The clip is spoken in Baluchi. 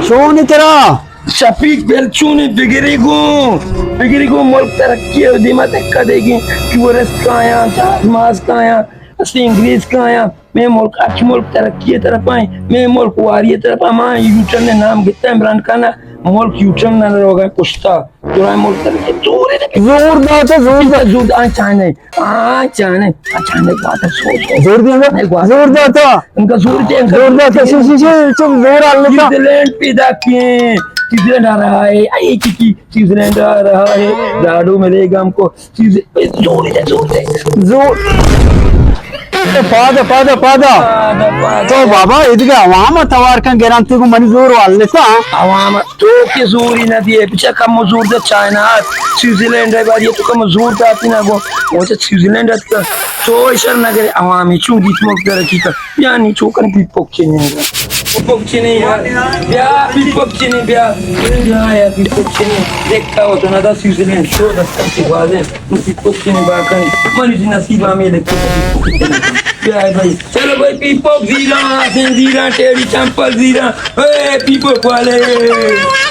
چون ترا؟ شفیق بل چون، بگری گوں، بگری گوں، ملک ترقی ءِ دیما دکا دیگیں، ٹورسٹ کایاں، جہاز ماز کایاں، استے انگریز کایاں، مئے ملک، ہرچ ملک ترقی ءِ طرفا ایں، مئے ملک واری ءِ طرفا، ما یوٹرن ءِ نام گتا عمران خان ءَ، ملک یوٹرن ءَ روگا پشتا۔ درائیں ملک ترقی، زور دے۔ زور داتا، زور دا۔ زور دا، آ چائنا، آ چائنا، آ چائنا گواتا، سو، سو۔ زور دے، نہیں گواتا۔ زور داتا۔ انکا زور دے، انکا زور داتا، شی، شی، شی، چم زور آ لیتا۔ سوئٹزرلینڈ پیدا کیے، سوئٹزرلینڈ آ رہا ہے، اے کی، کی، سوئٹزرلینڈ آ رہا ہے، جاڑو ملے گا ہم کو۔ چیز زور دے، زور دے۔ زور۔ پادا، پادا، پادا۔ پادا، پادا۔ تو بابا، ادگہ عوام توار کن گرانتی کو منی زور والتا۔ عوام تو کہ زوری نہ دیے، بچا کم زور دے، چائنا، سوئٹزرلینڈ ءِ باری تو کم زور داتی نہ گو۔ وہ تو سوئٹزرلینڈ ات کا۔ تو اشر نہ کرے، عوامی چون گیت ملک در حقیقت۔ بیا نی چوکن پیپوک چنے۔ پیپوک چنے یار۔ بیا پیپوک چنے بیا۔ بیا یار پیپوک چنے۔ دیکھتا ہو تو نہ دا سوئٹزرلینڈ شو دستر سے گوازے۔ پیپوک چنے باکن۔ منی جی نصیب ہمیں لکھتے۔ بیا بھائی۔ چلو بھائی پیپوک زیرا، آسن زیرا، ٹیڑی چمپل زیرا۔ اے پیپوک والے۔